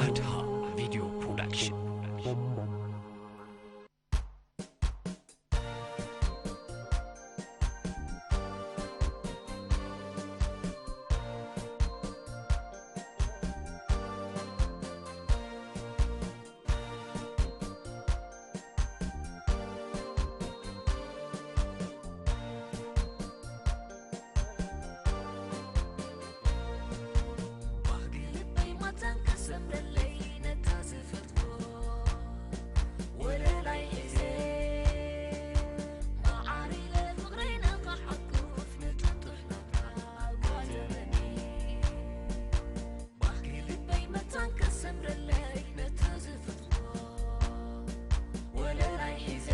ኣድሃ ቪድዮ ፕሮዳክሽን። ባህጊ ልበይ ማታን ከሰምረለይ ነታ ዝፈትዎ ወለላይ ሒዘ ማዓር ኢለ ፍቕረይ ንኽሓቁፍ ንጥጡሕ ናብራ ጓል የመኒ። ባህጊ ልበይ መታን ከሰምረለይ ነታ ዝፈትዎ ወለላይ ሒዘ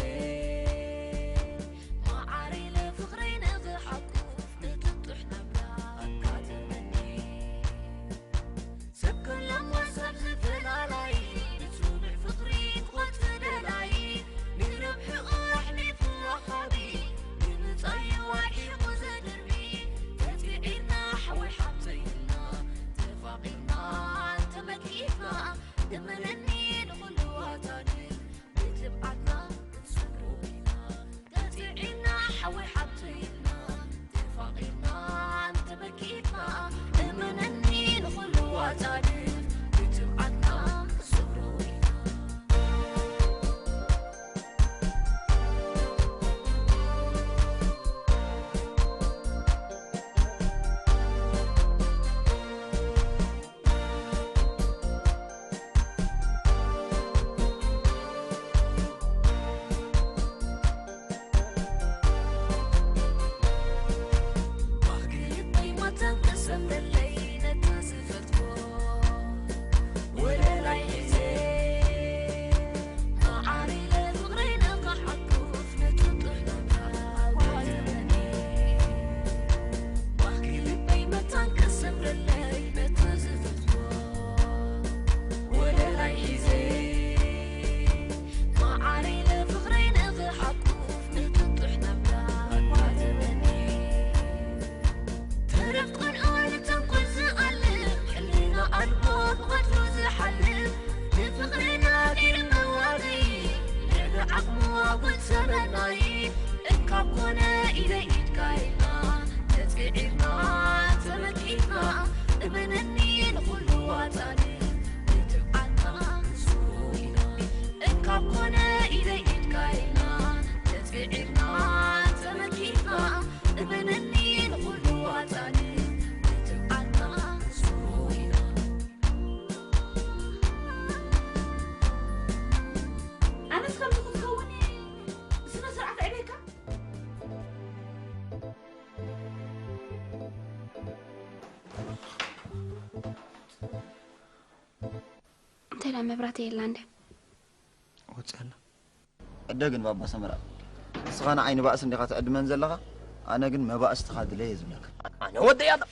ማዓር ኢለ ፍቕረይ ንኽሓቁፍ ንጥጡሕ ናብራ ኣጋጥመኒ። ሰብ ከላሞ ሰብ ዝፈላላይ ብጽኑዕ ፍቕሪ ክኾት ደላይ ንረብሕኡ ኣሕሊፉ ወሃቢ ንምጻዩ ኣርሒቑ ዘድርቢ ተጽዒርና ሓወይ ሓብተይ ኢልና ተፋቒርና እንተመኪትና እመነኒ ንኹሉ ኣታድል ብትብዓትና ክንሰግሮ ኢና። ተጽዒርና ሓወይ ሓብተይ ኢልና ተፋቒርና እንተመኪትና እመነኒ ንኹሉ ኣታድል ብትብዓትና ክንሰግሮ ኢና። ባህጊ ልበይ ማታን ከሰምረለይ ነታ ዝፈትዎ ወለላይ ሒዘ ማዓር ኢለ ፍቕረይ ንኽሓቁፍ ንጥጡሕ ናብራ ጓል የመኒ። ባህጊ ልበይ መታን ከሰምረለይ ነታ ዝፈትዎ ወለላይ ሒዘ ማዓር ኢለ ፍቕረይ ንኽሓቁፍ ንጥጡሕ ናብራ ጓል የመኒ። ተረፍ ቅንኦ ንተንኮል ዝኣልም ሕልና ኣልቦ ብቐትሩ ዝሓልም ንፍቕርና ገይሩ መዋዘይ ልዕሊ ዓቕሙ ኣጉል ሰበናይ እንካብ ኮነ ኢደይ ኢድካ ኢልና ተጽዒርና ተመኪትና እመነኒ ንኹሉ ዋጻኒ ንትብዓትና ንሱ ኢና እንካብ ኮነ ኢደይ ኢድካ ኢልና ተጽዒርና ተመኪትና እመነኒ ንኹሉ ዋጻኒ ንትብዓትና ንሱ ኢና። ኣነስ ከምዚ ክትከውን ስነ ስርዓት ዕቤካ። እንታይ ደኣ መብራህቲ የላ እንደ? ወጺኣ ኣላ። ዕደ ግን ባባ ሰመራ፣ ንስኻ ንዓይ ንባእሲ እንዲኻ ትዕድመን ዘለኻ፣ ኣነ ግን መባእስትኻ ድለየ ዝብለካ። ኣነ ወደይ ኣላ።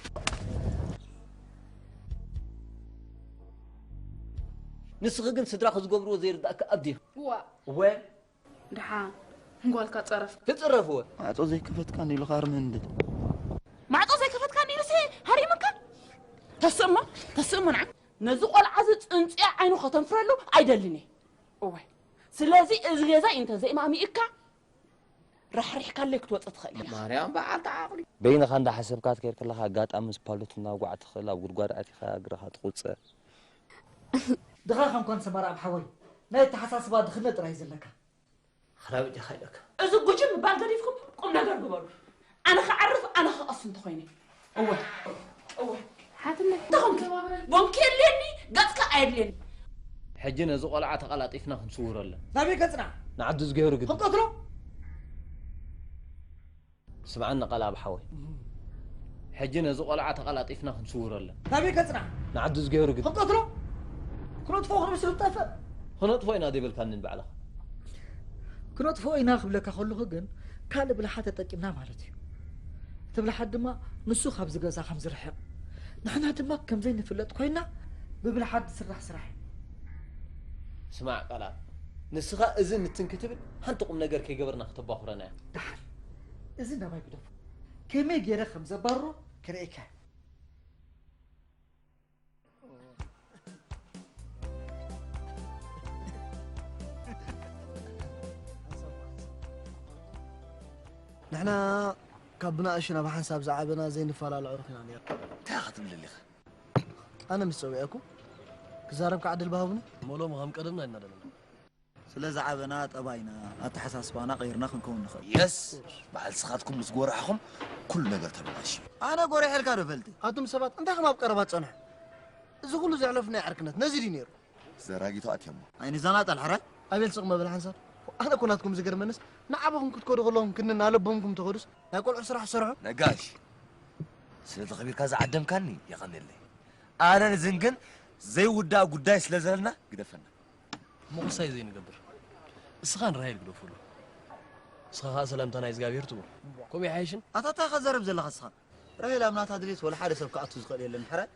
ንስኺ ግን ስድራኺ ዝገብርዎ ዘይርዳእካ ኣብ ዲኺ? ዋ። እወ። ደሓን ንጓልካ ጸረፍካ። ትጽረፍዎ። ማዕጾ ዘይከፈትካ እንዲሉ ኻርመ እንደ። ማዕጾ ዘይከፈትካ እንዲሉሲ ሃሪምካ? ተስእሞ፣ ተስእሞ ንዓ። ነዚ ቆልዓ እዚ ጽንጽያ ዓይኑ ከተንፍረሉ ኣይደልን እየ። እወ። ስለዚ እዚ ገዛ እንተ ዘይማሚእካ፣ ራሕሪሕካለይ ክትወጽእ ትኽእል ኢኻ። ማርያም በዓልቲ ዓቕሊ። በይንኻ እንዳሓሰብካ ትከይድ ከለኻ፣ ኣጋጣሚ ምስ ፓሎት እናውጓዕ ትኽእል፣ ኣብ ጉድጓድ ኣቲኻ እግርኻ ትቑጸር። ድኻ ከም ኮንሰ መርኣብ ሓወይ፣ ናይ ኣተሓሳስባ ድኽነት ጥራይ እዩ ዘለካ። ክራብ እጃኻ ኢለካ። እዚ ጉጅም ምባል ገዲፍኩም ቁም ነገር ግበሩ። ኣነ ክዓርፍ፣ ኣነ ክቐሱ እንተኾይነ። እወ፣ እወ። ሓትነ፣ እንታይ ኾንኪ? ቦንኪ የድልየኒ፣ ገጽካ ኣየድልየኒ። ሕጂ ነዚ ቆልዓ ተቐላጢፍና ክንስውሮ ኣለና። ናበይ ገጽና? ንዓዲ ዝገይሩ ግዲ። ክንቀትሎ? ስምዓኒ ቃል ኣብ ሓወይ። ሕጂ ነዚ ቆልዓ ተቐላጢፍና ክንስውሮ ኣለና። ናበይ ገጽና? ንዓዲ ዝገይሩ ግዲ። ክንቀትሎ? ክነጥፎ ክንምስል ጠፍእ። ክነጥፎ ኢና ዘይበልካኒ ንባዕልኻ። ክነጥፎ ኢና ክብለካ ከለኹ ግን ካልእ ብልሓት ተጠቂምና ማለት እዩ። እቲ ብልሓት ድማ ንሱ ካብዚ ገዛ ከም ዝርሕቕ፣ ንሕና ድማ ከም ዘይንፍለጥ ኮይና ብብልሓት ዝስራሕ ስራሕ እዩ። ስማዕ ቃል ኣብ፣ ንስኻ እዚ ምትን ክትብል ሓንቲ ቁም ነገር ከይገበርና ክተባኹረና እያ። ደሓን እዚ ናባይ ግደፎ። ከመይ ገይረ ከም ዘባርሮ ክርእየካ እየ። ንሕና ካብ ብንኣሽና ብሓንሳብ ዝዓበና ዘይንፈላለ ኣዕሩኽ ኢና ነይርና። እንታይ ኢኻ ትብል ኣለኻ? ኣነ ምስ ጸዊዐኩም ክዛረብ ከዓ ዕድል ባሃቡኒ። እሞ ሎሚ ከም ቀደምና ኣይናደለና። ስለ ዝዓበና ጠባይና፣ ኣተሓሳስባና ቀይርና ክንከውን ንኽእል። የስ፣ በዓል ስኻትኩም ምስ ጎራሕኹም ኩሉ ነገር ተበላሽዩ። ኣነ ጎሪሐልካ ዶ ፈልጢ? ኣቱም ሰባት እንታይ ከም ኣብ ቀረባ ትጸንሑ? እዚ ኩሉ ዘሕለፍናዮ ዕርክነት ነዚ ድዩ ነይሩ? ዘራጊቶ ኣትየሞ። ኣይንዘናጠል ሕራይ። ኣቤል ስቕ መበል ሓንሳብ። ኣነ እኮ ናትኩም ዝገርመንስ ንዓኹም ክትከዱ ከለኹም ክንና ለቦምኩም ተኸዱስ ናይ ቆልዑ ስራሕ ሰርሑ። ነጋሽ፣ ስለ ተኸቢርካ ዝዓደምካኒ የቐንየለይ። ኣነ ንዝን ግን ዘይውዳእ ጉዳይ ስለ ዘለና ግደፈና። ምቑሳይ ዘይንገብር። እስኻን ራሄል ግደፉሉ። እስኻ ኸኣ ሰላምታ ናይ እግዚኣብሔር ትብሉ። ከምኡ ይሓይሽን? ኣታ እንታይ ከዘርብ ዘለኻ እስኻ? ራሄል ኣብ ናታ ድሌት ወላ ሓደ ሰብ ክኣቱ ዝኽእል የለን። ሕራይ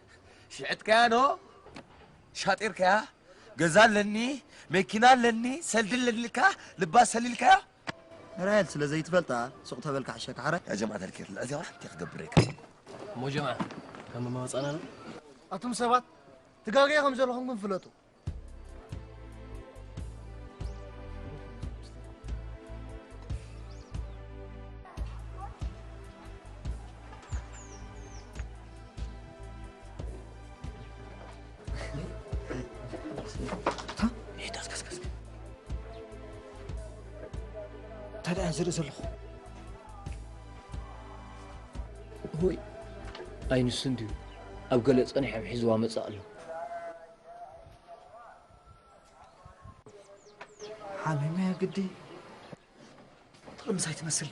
ሽዕጥካያ ዶ? ሻጢርካያ? ገዛ ኣለኒ፣ መኪና ኣለኒ፣ ሰልዲ ኣለኒ ኢልካ ልባ ሰሊልካያ? ንራሄል ስለ ዘይትፈልጣ ሱቕ ተበልካ ሕሸካ። ሕራይ ያ ጀማዓት ኣልኬር፣ ልዕል ዚያውራ እንታይ ክገብር ኢካ? እሞ ጀምዓ፣ ካብ መማወፃና ነው። ኣቱም ሰባት ትጋገየ ከም ዘለኹም ግን ፍለጡ። እንታይ ደኣ ዝርኢ ዘለኹ? ሆይ፣ ኣይንሱ እንድዩ ኣብ ገለ ጸኒሖም ሒዝዋ መጽእ ኣሎ። ሓሚመያ ግዲ። ትቕምሳይ ትመስል።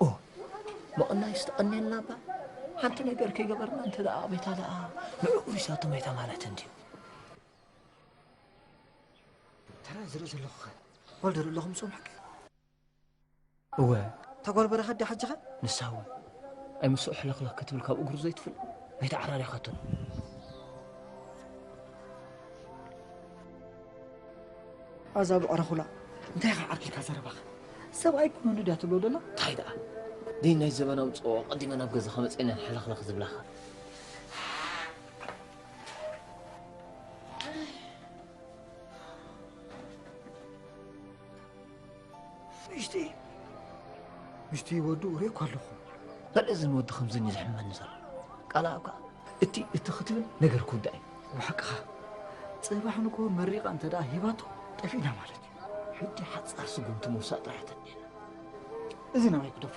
ኦ፣ ምቕናይ ዝተቐንየልና እባ። ሓንቲ ነገር ከይገበርና እንተ ደኣ ኣቤታ ደኣ ንዕኡ ሪሳቶ መይታ ማለት እንድዩ። ተራ ዝርኢ ዘለኹ ኸ? ወልደር ኣለኹም ጾም ሓቂ? እወ። ተጓርበረ ኸዲ ሓጅኻ? ንሳ እውን። ኣይ ምስኡ ሕልኽልኽ ክትብል ካብ እግሩ ዘይትፍል? ኣይተዓራሪኻቶን። ኣዛ ብዕረኹላ፣ እንታይ ኢኻ ዓርኪልካ ዘረባኻ? ሰብኣይ ኩነኒ ድያ ትብሎ ደላ? እንታይ ደኣ? ደይ ናይ ዘበናዊ ጸዋ ቀዲመ ናብ ገዛኻ መጺኤን ሕልኽልኽ ዝብላኻ? ምሽቲ፣ ምሽቲ ወዱ ሬኳ ኣለኹ። በል እዝን ወዲ ከምዝን እዩ ዝሕመኒ ዘሎ። ቃል ኣፍካ እቲ፣ እቲ ክትብል ነገር ክውዳእ እዩ። ብሓቅኻ፣ ጽባሕ ንግሆ መሪቓ እንተ ደኣ ሂባቶ፣ ጠፊእና ማለት እዩ። ሕጂ ሓጻር ስጉምቲ ምውሳእ ጥራሕ ተድልየና። እዚ ናባይ ክደፎ፣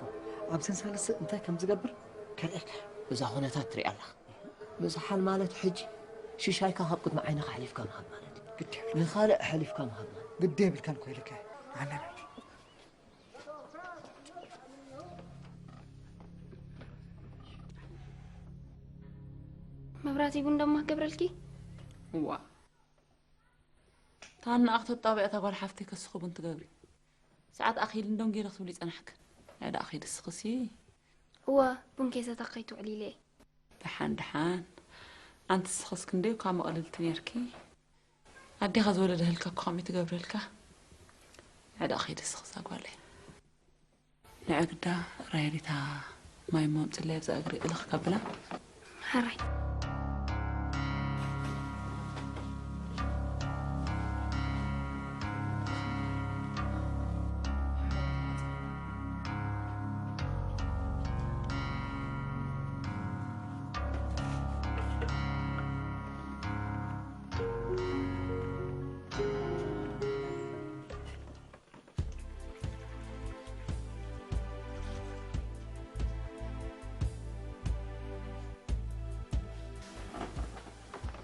ኣብ ሰንሳለሰ እንታይ ከም ዝገብር ከርእየካ። እዛ ኩነታት ትሪኣ ኣለኻ። ምዝሓል ማለት ሕጂ ሽሻይካ ካብ ቅድሚ ዓይንኻ ኣሕሊፍካ ምሃብ ማለት እዩ። ግድ የብልካ። ንኻልእ ኣሕሊፍካ ምሃብ ማለት። ግድ የብልካን እኮ ኢለካ። ኣነ መብራቲ ቡን ደማ ክገብረልኪ? እዋ። ታና ኣኽቶ ጣቢያ እታ ጓል ሓፍተይ ከስኺ ቡን ትገብሪ። ሰዓት ኣኺል እንደውም ገይረ ክትብሊ ጸናሕክ። ናይ ደኣ ኺድ እስኽሲ። እዋ፣ ቡን ከይሰተኺ ትውዕሊ ኢለ። ደሓን፣ ደሓን። ኣንቲ እስኽስ ክንደይ እኳ መቕልልቲ ነርኪ። ኣዴኻ ዝወለደህልካ እኮ ከመይ ትገብረልካ? ናይ ደኣ ኺድ እስኽሳ ጓለይ። ንዕግዳ ራሄሊታ ማይ እሞ ኣምፅለይ ኣብዛ እግሪ እልኽ ከብላ። ሕራይ።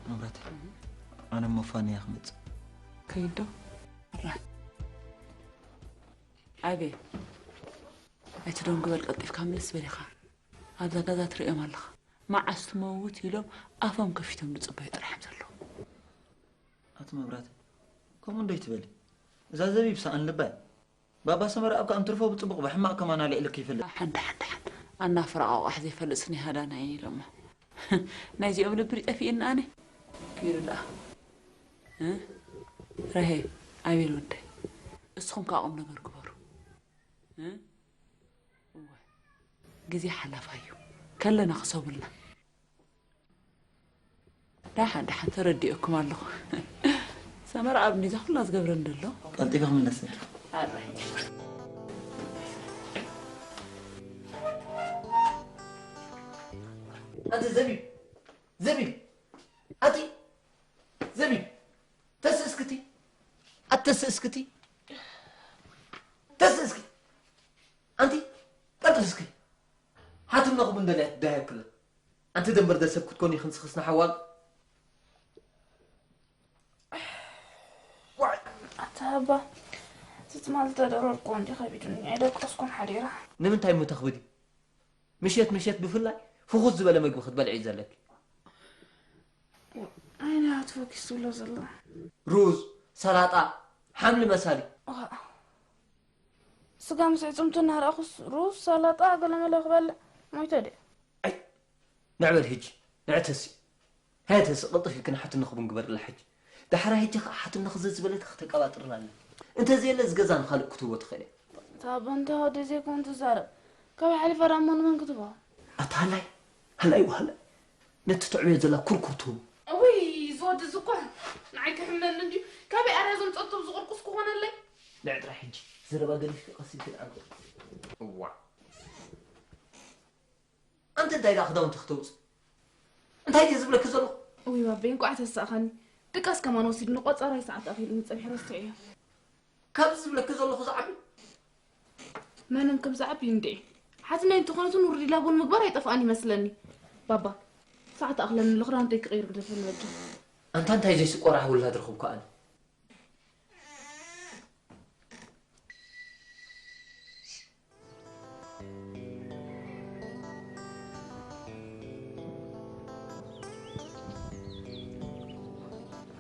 መብራተይ፣ ኣነ እሞ ፋንያ ክመጽእ። ከይዶ? ኣራ። ኣቤ፣ ኣይትደንጉ በል፣ ቀልጢፍካ ምልስ በል ኢኻ። ኣብዛ ገዛ ትርእዮም ኣለኻ። መዓስ ትመውት ኢሎም ኣፎም ከፊቶም ዝጽበዩ ጥራሕ እዮም ዘለዉ። ኣቲ መብራተይ፣ ከምኡ እንዶ ኣይትበሊ። እዛ ዘቢብ ሰኣን ልባ እያ። ባባ ሰመረ ኣብ ከኣ እንትርፎ ብጽቡቕ ብሕማቕ ከማን ኣልዒልኪ ይፈልጥ። ሓን፣ ሓን፣ ሓን። ኣና ፍረቓ ቋሕ ዘይፈልጥ ስኒ ሃዳና እየ ኢሎሞ። ናይዚኦም ልቢ ጠፊእና ኣነ። ገይሩ ደኣ። እ? ረሄ፣ ኣቤል ወደይ። እስኹም ከኣ ቁም ነገር ግበሩ። እ? እወ። ግዜ ሓላፋ እዩ። ከለና ክሰቡልና። ደሓን፣ ደሓን ተረዲኦኩም ኣለኹ። ሰመረ ኣብ እንዲዛ ኩላ ዝገብረኒ ዘሎ። ቀልጢፈ ክምለስ። ኣራይ። ኣቲ ዘቢብ፣ ዘቢብ፣ ኣቲ ዘቢብ፣ ተስእስክቲ፣ ኣቲ ተስእስክቲ፣ ተስእስኪ፣ ኣንቲ ቀልጥፍስኪ፣ ሓትነኹም እንደልያት ዳያክለ፣ ኣንቲ ደንበር ደሰብ ክትኮኒ ክንስኽስና ሓዋል። ዋይ! ኣታ ኣባ፣ እቲ ትማል ዝተደረርኩዎ እንዲ ከቢዱኒ፣ ኣይደቀስኩን ሓዲረ። ንምንታይ እሞ ተኽብዲ? ምሸት ምሸት ብፍላይ ፍኹስ ዝበለ መግቢ ክትበልዒ እዩ ዘለኪ። ኣይነ ኣትፈኪስ ትብሎ ዘሎ። ሩዝ፣ ሰላጣ፣ ሓምሊ መሳሊ። ዋእ። ስጋ ምስ ኣዕጽምቱ እናረኣኹስ ሩዝ፣ ሰላጣ፣ ገለመለ ክበልዕ ሞይተ ድየ? ኣይ፣ ንዕበል ሕጂ፣ ንዕተሲ። ሃየ ተሲ፣ ቅልጥፍ ኢልክን ሓትኒ ክቡን ግበርላ ሕጂ። ዳሕራ ሕጂ ኸኣ ሓትኒ ክዘዝ ዝበለት ከተቀባጥርላ ኣላ። እንተ ዘየለ እዚ ገዛ ንኻልእ ክትህቦ ትኽእል እያ። እታ ኣቦ እንታይ ወዲ ዘይኮን ትዛረብ። ካብ ሓሊፋ ደኣ እሞ ንመን ክትህቦ? ኣታ ሃላይ፣ ሃላይ ወሃላይ። ነቲ ትዕብዮ ዘላ ኩርኩር ትህቦ። እውይ፣ እዚ ወዲ እዚ እኮ ንዓይ ክሕመኒ እንድዩ። ካበይ ኣርያ ዘምጸቶ ዝቕርቁስ ክኾነለይ? ንዕ ጥራሕ ሕጂ ዘረባ ገዲፍኪ ቀስ ኢልክን ዓንቀ። እዋ። ኣንቲ እንታይ ደኣ ክዳውንቲ ክተውጽእ? እንታይ ድየ ዝብለኪ ዘለኹ? እውይ ባበይ፣ እንቋዕ ተሳእኻኒ። ድቃስ ከማን ወሲድኒ፣ ቆጸራይ ሰዓት ኣኺሉኒ ጸኒሐ ረሲዐዮ። ካብዚ ዝብለኪ ዘለኹ ዝዓቢ? መንን ከም ዝዓቢ እንድዒ። ሓትነይ እንተኾነት እውን ውርድ ኢላ ቡን ምግባር ኣይጠፍኣን ይመስለኒ። ባባ፣ ሰዓት ኣኽለኒ ኣሎ፣ ክዳውንተይ ክቕይር ግደፈኒ በጃ። ኣንታ እንታይ ዘይስቆራሕ ውላድ ረኽብኩ ኣነ።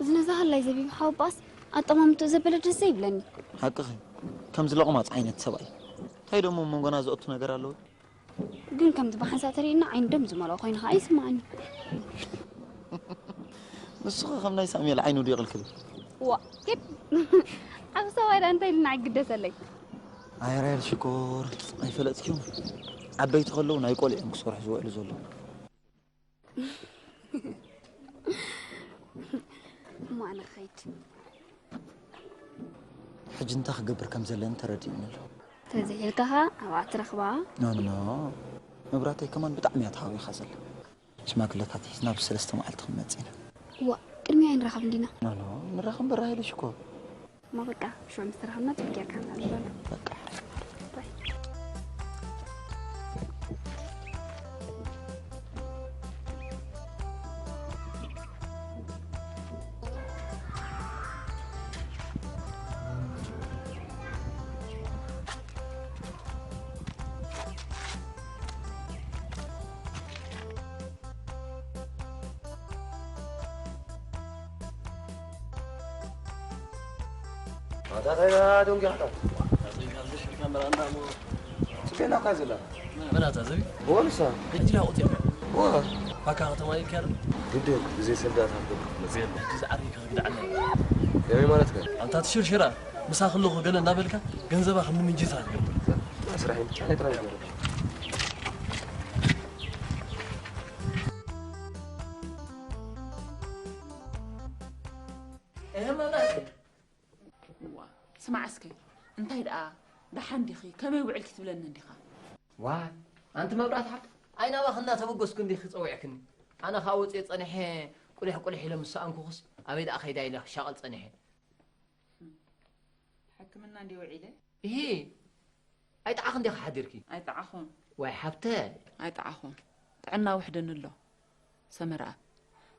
እዚ ነዛ ሃላይ ዘቢብ ሓወባስ ኣጠማምቶ ዘበለ ደስ ዘይብለኒ። ሓቅኺ፣ ከምዚ ለቑማጽ ዓይነት ሰብኣይ። እንታይ ደሞ ኣብ መንጎና ዘእቱ ነገር ኣለዎ? ግን ከምዚ ብሓንሳእ ተሪእና ዓይኒ ደም ዝመልኦ ኮይኑ ኸኣ ይስምዓኒ። ንሱ ኸ ከም ናይ ሳሙኤል ዓይኑ ድዩ ቅልክል? ዋ፣ ኪድ። ዓቢ ሰብኣይ ደኣ እንታይ ኢልና ኣይግደሰለይ። ኣይ ራሄል ሽኮር፣ ኣይፈለጥክዮም? ዓበይቲ ከለዉ ናይ ቆልዑ እዮም ክሰርሑ ዝውዕሉ ዘለዉ። እሞ ኣነ ክኸይድ። ሕጂ እንታይ ክገብር ከም ዘለኒ ተረዲእኒ ኣሎ። ተዘይኢልካ ኸኣ ኣብኣ ትረኽባ። ኖ፣ ኖ፣ ኖ። መብራህተይ ከማን ብጣዕሚ እያ ተሃዊኻ ዘላ። ሽማግለታት ሒዝና ብሰለስተ መዓልቲ ክንመጽእ ኢና። እዋ፣ ቅድሚያ ኣይንራኸብን ዲና? ኖ፣ ኖ፣ ንራኸብ እምበር ራሄል ሽኮር። እሞ በቃ፣ ሽዑ ምስ ተራኸብና ጽቡቅ ጌርካ ንዛረብ። በቃ። ባይ። ኣታ እንታይ ደንጊኻ? ጽቤና እኳ ዘላ። መን ኣታ ዘቢ? እወ ንሳ። ሕጂ ዲያ ኣውጺኣካ? እወ። ባካ ከተማ ኢልካ ዶ? ግድን፣ ብዘይ ሰብ ዳታ ክትገብር ክትመጽእ። ሕጂ ዝዓርከ ክግድዓና እዩ። ከመይ ማለትካ? ኣንታ ትሽርሽራ፣ ምሳኺ ኣለኹ ገለ እናበልካ ገንዘባ ከም ምንጂታ ትገብር። ስራሕ እዩ፣ ስራሕ ጥራይ ዝገብር። እህ፣ መብራህቲ። እዋ፣ ስማዕ እስከ፣ እንታይ ደኣ ደሓን ዲኺ? ከመይ ውዕልኪ ትብለኒ እንዲኻ? ዋይ፣ ኣንቲ መብራት ሓቅ፣ ኣይ ናባኺ እናተበገስኩ እንዲኺ ጸዊዕክኒ። ኣነ ኸኣ ወጽየ ጸኒሐ፣ ቁሊሕ ቁሊሕ ኢለ ምስ ሰኣንኩኽስ፣ ኣበይ ደኣ ኸይዳ ኢለ ክሻቐል ጸኒሐ። ሕክምና እንድየ ውዒለ። እሂ፣ ኣይጠዓኽን ዲኻ ሓዲርኪ? ኣይጠዓኹን። ዋይ ሓብተ። ኣይጠዓኹን። ጥዕና ውሕደኒ ኣሎ። ሰመረኣብ፣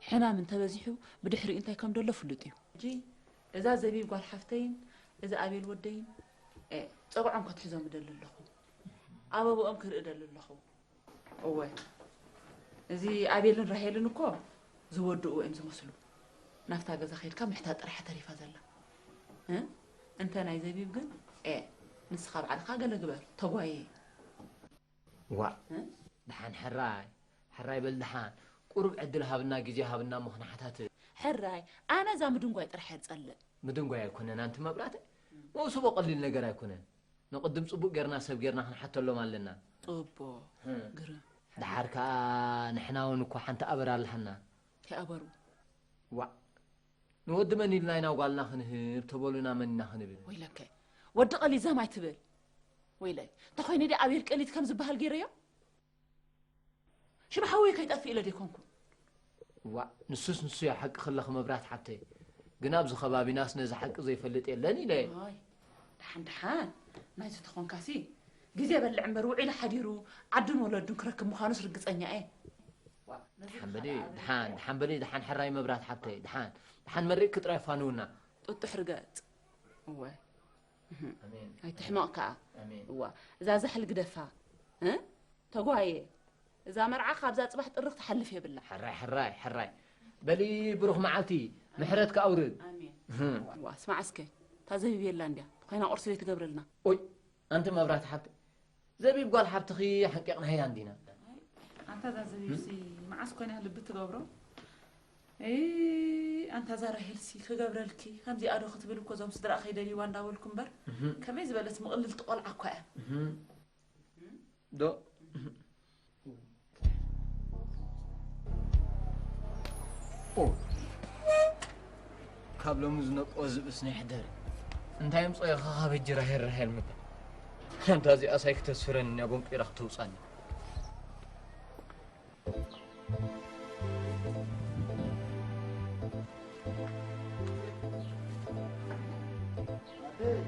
ሕማም እንተበዚሑ ብድሕሪኡ እንታይ ከም ደሎ ፍሉጥ እዩ። ሕጂ እዛ ዘቢብ ጓል ሓፍተይን እዚ ኣቤል ወደይን፣ እ፣ ጸግዖም ከትሕዞም እደሊ ኣለኹ። ኣበብኦም ክርኢ እደሊ ኣለኹ። እወ፣ እዚ ኣቤልን ራሄልን እኮ ዝወድኡ እዮም ዝመስሉ። ናብታ ገዛ ከይድካ ምሕታት ጥራሕ ተሪፋ ዘላ። እ? እንተ ናይ ዘቢብ ግን፣ ኤ፣ ንስኻ ባዕልኻ ገለ ግበር፣ ተጓየ። ዋእ፣ እ? ደሓን ሕራይ፣ ሕራይ በል ደሓን። ቁሩብ ዕድል ሃብና፣ ግዜ ሃብና እሞ ክንሓታትት። ሕራይ፣ ኣነ እዛ ምድንጓይ ጥራሕ እየ ዝጸልእ። ምድንጓይ ኣይኮነን ኣንቲ መብራህተይ፣ መውስቦ ቀሊል ነገር ኣይኮነን። ንቕድም ጽቡቕ ጌርና ሰብ ጌርና ክንሓተሎም ኣለና። ጽቡቕ። እ። ግርም። ደሓር ከኣ ንሕና እውን እኮ ሓንቲ ኣበር ኣለሃና። እንታይ ኣበሩ? ዋእ፣ ንወዲ መን ኢልና ኢና ጓልና ክንህብ ተበሉና መን ኢና ክንብል? ወይለከ፣ ወዲ ቀሊት ዘም ኣይትበል። ወይለይ፣ እንተኾይነ ድኣ ኣቤል ቀሊት ከም ዝበሃል ገይረዮ? ሽም ሓወይ ከይጠፍእ ኢለ ደይኮንኩ። ዋ፣ ንሱስ ንሱ እያ ሓቂ ክለኽ መብራት ሓብተይ። ግን ኣብዚ ከባቢናስ ነዚ ሓቂ ዘይፈልጥ የለን ኢለ እየ። ኣይ፣ ደሓን ደሓን፣ ናይዚ ተኾንካሲ ግዜ በልዕ እምበር ውዒሉ ሓዲሩ ዓዱን ወለዱን ክረክብ ምዃኑስ ርግጸኛ እየ። ዋ፣ ነዚ ደሓን በሊ፣ ዝኸልኣ ደሓን፣ ደሓን በሊ፣ ደሓን ሕራይ መብራት ሓብተይ፣ ደሓን፣ ደሓን መሪቕኪ ጥራይ ፋንውና። ጥጡሕ ርገጽ። እወ። እህ። ኣሜን። ኣይትሕመቕ ከኣ። ኣሜን። እዋ፣ እዛ ዛሕል ግደፋ። እ? ተጓየ። እዛ መርዓ ካብዛ ጽባሕ ጥርኽ ትሓልፍ የብላ። ሕራይ፣ ሕራይ፣ ሕራይ። በሊ ብሩኽ መዓልቲ፣ ምሕረትካ ኣውርድ። ኣሜን። እህ። እዋ፣ ስማዕ እስከ፣ እታ ዘቢብ የላ እንድያ፣ ኮይና ቁርሲ ዘይትገብረልና። ኦይ፣ ኣንቲ መብራት ሓብቲ፣ ዘቢብ ጓል ሓብትኺ ሓንቂቕናያ እንዲና። ኣንታ እዛ ዘቢብሲ መዓስ ኮይና ልቢ ትገብሮ? ኤይ፣ ኣንታ እዛ ራሄልሲ ክገብረልኪ፣ ከምዚኣ ዶ ክትብል እኮ እዞም ስድራኣ ከይደልይዋ እንዳበልኩ እምበር፣ እህ። ከመይ ዝበለት ምቕልልቲ ቆልዓ እኳ እያ። እህ። ዶ? ኦ፣ ካብ ሎሚ ዝነቅኦ ዝብእስ ናይ ሕደር። እንታይ ምጾ ኢኻ ካብ ሕጂ ራሄል ራሄል ምባል? ሓንታ እዚኣ ሳይ ክተስፍረኒ እያ፣ ቦንቂራ ክተውጻኒ። ኣደይ!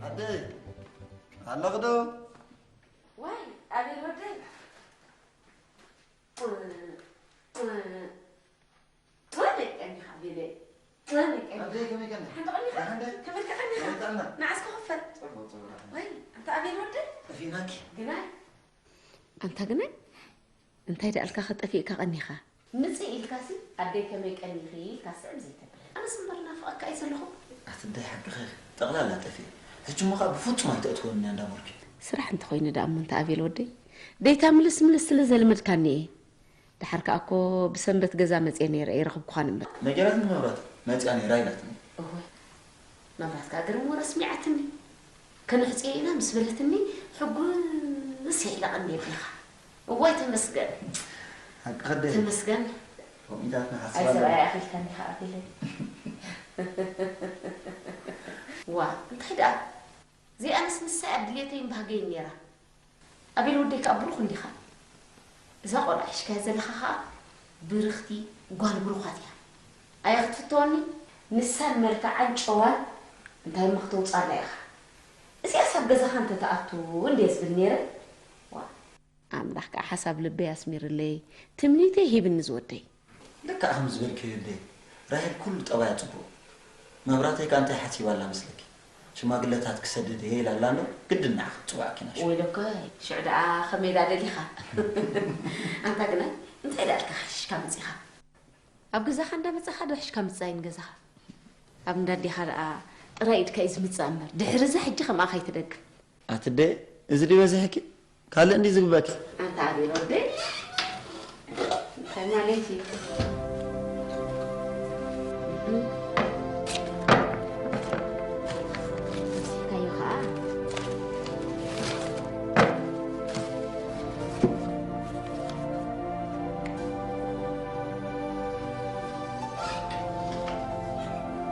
ኣደይ! ኣለኺ ዶ? ዋይ፣ ኣቤል ወደይ። ቶኒ ቀኒኻ፣ ኣቤለይ። ቶኒ ቀኒኻ። ኣደይ፣ ከመይ ቀኒኻ? ሓንቲ ቀኒኻ? ደሓን ዶ? ከመይ ቀኒኻ? ከመይ ጥዕና? ንዓስከ ክፈል። ጽቡቕ፣ ጽቡቕ፣ ደሓን። ዋይ፣ ኣንታ ኣቤል ወደይ። ጠፊእናኪ። ግናይ። ኣንታ ግናይ፣ እንታይ ደኣልካ ከጠፊእካ ቀኒኻ? ምጽእ ኢልካሲ፣ ኣደይ ከመይ ቀኒኺ ኢልካ ስዕብ ዘይተብል። ኣነስ እምበር ናፍቐካ እየ ዘለኹ። ኣቲ ኣደይ ሓቅኺ፣ ጠቕላላ ጠፊኤ። ሕጂ እሞ ኸኣ ብፍጹም ኣይተእትወንን እያ እንዳበልኩ። ስራሕ እንተኾይኑ ደኣ እሞ እንተ ኣቤል ወደይ፣ ደይታ ምልስ ምልስ ስለ ዘልመድካኒ እየ። ደሓር ከኣ እኮ ብሰንበት ገዛ መጽየ ነይረ ኣይረኸብኩኻን እምበር። ነጊራትኒ መብራት፣ መጽያ ነይራ ኢላትኒ። እወ፣ መብራት ከኣ ግርም ወረ ኣስሚዓትኒ። ከነሕጽዮ ኢና ምስ በለትኒ፣ ሕጉስ ኢለ ቀንየ ኣቢኻ። እዋይ ተመስገን። ሓቅኺ ኣደይ። ተመስገን። ከምኡ ኢልካ ኣይ ክትሓስብ ኣለካ። ሰብኣይ ኣኺልካኒ ከኣ ኣቤለይ። ዋ፣ እንታይ ደኣ? እዚኣንስ ንሳ እያ ድሌተይን ባህገይን ነይራ። ኣቤል ወደይ ከኣ ብሩኽ እንዲኻ። እዛ ቆልዓ ሒዝካያ ዘለኻ ከኣ ብርኽቲ ጓል ብሩኻት እያ። ኣያ ክትፍተወኒ? ንሳን መልክዓን ጨዋን እንታይ እሞ ክተውጻላ ኢኻ? እዚኣስ ኣብ ገዛኻ እንተትኣቱ እንድየ ዝብል ነይረ። ዋ። ኣምላኽ ከኣ ሓሳብ ልበይ ኣስሚርለይ፣ ትምኒተይ ሂብኒ ዝወደይ። ልክዕ ከም ዝበልክዮ ኣደይ፣ ራሄል ኩሉ ጠባያ ጽቡቕ። መብራተይ ከኣ እንታይ ሓሲባላ መስለኪ? ሽማግለታት ክሰድድ እየ ኢላላ እምበር ግድን ንዓኺ ክትጽውዓኪ ኢና። ወይለከ፣ ሽዑ ደኣ ከመይ ደኣ ደሊኻ? ኣንታ ግናይ፣ እንታይ ደኣ ኢልካ ሓሺሽካ መጺኻ? ኣብ ገዛኻ እንዳመጻኻ ዶ ሒሽካ ምጽኣይ ንገዛኻ? ኣብ እንዳ ኣዴኻ ደኣ ጥራይ ኢድካ እዩ ዝምጻእ እምበር፣ ድሕሪ እዚ ሕጂ ከምኣ ከይትደግም። ኣቲ ኣደ፣ እዚ ድዩ በዚሕኪ? ካልእ እንድዩ ዝግበኪ። ኣንታ ኣቤል ወደይ፣ እንታይ ማለት እዩ? እም። ወሲድካዮ ኸኣ።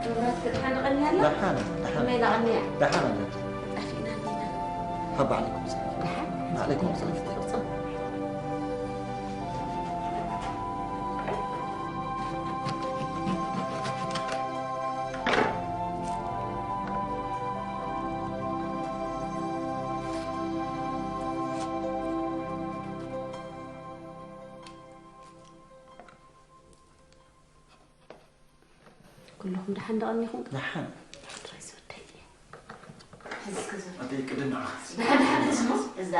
መብራት ክትሓንቐኒ ኣላ? ደሓን፣ ደሓን። ከመይ ኢላ ቀንያ? ደሓን ኣላ። ጠፊእና እንዲና። ካብ ባዕለይኩም ሰላም። ደሓን? ባዕለይኩም ሰላም። ኩልኹም ደሓን ዶ ቀኒኹም? ደሓን። ጥራይ ዝወደይ። ሕዚ እስከ ዞር። ኣደይ ቅድም ንዓኻ። ደሓን፣ ደሓን፣ ሕዚ እሞ እዛ።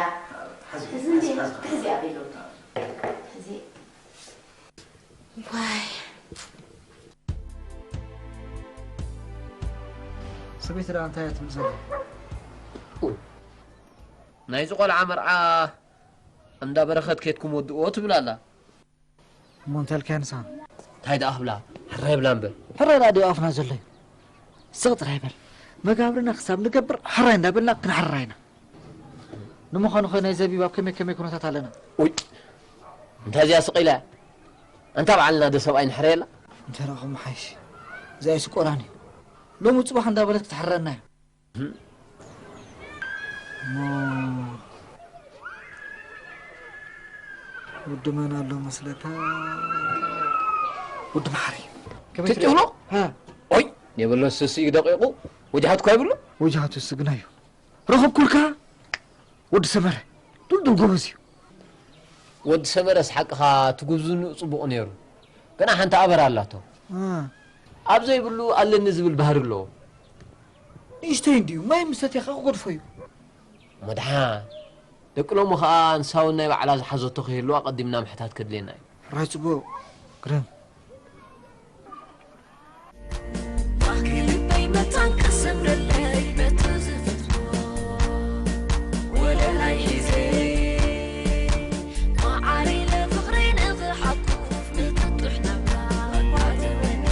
ሓዚ፣ ሕዚ እንዴ? ሓዚ፣ ሓዚ። ሕዚ ኣቤል ወዲ። ሕዚ። ዋይ። ሰበይቲ ደኣ እንታይ እያ ትብል ዘላ? ናይዚ ቆልዓ መርዓ እንዳ በረኸት ኬድኩም ወድእዎ ትብል ኣላ። እሞ እንታይ ኢልካያ ንስኻ? እንታይ ደኣ ክብላ? ሕራይ ብላ እምበር። ሕራይ ደኣ ድዩ ኣፍና ዘሎ እዩ? ስቕ ጥራይ በል። መጋብርና ክሳብ ንገብር ሕራይ እንዳበልና ክንሕርራ ኢና። ንምዃኑ ኸ ናይ ዘቢብ ኣብ ከመይ ከመይ ኩነታት ኣለና? ኡይ! እንታይ እዚኣ ስቕ ኢላ? ኣንታ ባዕልና ዶ ሰብኣይ ንሕረየላ? እንተ ደኣ ከምኡ ሓይሽ። እዚኣ ኣይስቆራን እዩ። ሎሚ ጽባሕ እንዳበለት ክትሕረና እዩ። እሞ ወዲ መን ኣሎ መስለካ? ወዲ መሓሪ። ትጥይቕሎ? ሃ፣ ኦይ የብሎ ስስይ ደቂቑ ወጃሃትኳ ይብሎ። ወጃሃቱ ስግናዩ። ረኸብኩልካ። ወዲ ሰመረ። ዱልዱል ጎበዝ እዩ። ወዲ ሰመረስ ሓቅኻ ትጉብዝንኡ ጽቡቕ ነይሩ። ግና ሓንቲ ኣበር ኣላቶ። እ፣ ኣብ ዘይብሉ ኣለኒ ዝብል ባህሪ ኣለዎ። ንእሽተይ እንድዩ። ማይ ምስ ሰትየኻ ክገድፎ እዩ። መድሓ ደቂ ሎሚ ኸኣ ንሳውን ናይ ባዕላ ዝሓዘቶ ከይህልዋ ቀዲምና ምሕታት ከድልየና እዩ። ሕራይ ጽቡቕ። ግርም። ባህጊ ልበይ መታን ክሰምረለይ በቲ ዝፍትዎ ወለላይ ሒዘ ማዓረይ ለፍቕረይ ንኽሓቁፍ ንጥጡሕ ናብራ ኣጓደበኒ።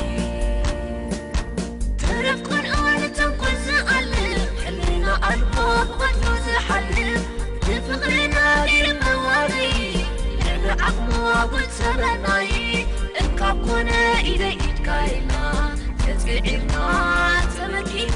ተረፍኩን እዋን ተንኮል ዝኣልም ሕልና ኣልቦ ብቐትሩ ዝሓልም ንፍቕርና ገይሩ መዋረይ ልዕሊ ዓቕሙ ኣጉል ሰበናይ እንካብ ኮነ ኢደይ ኢድካ ኢልና ተጽዒርና ተመኪና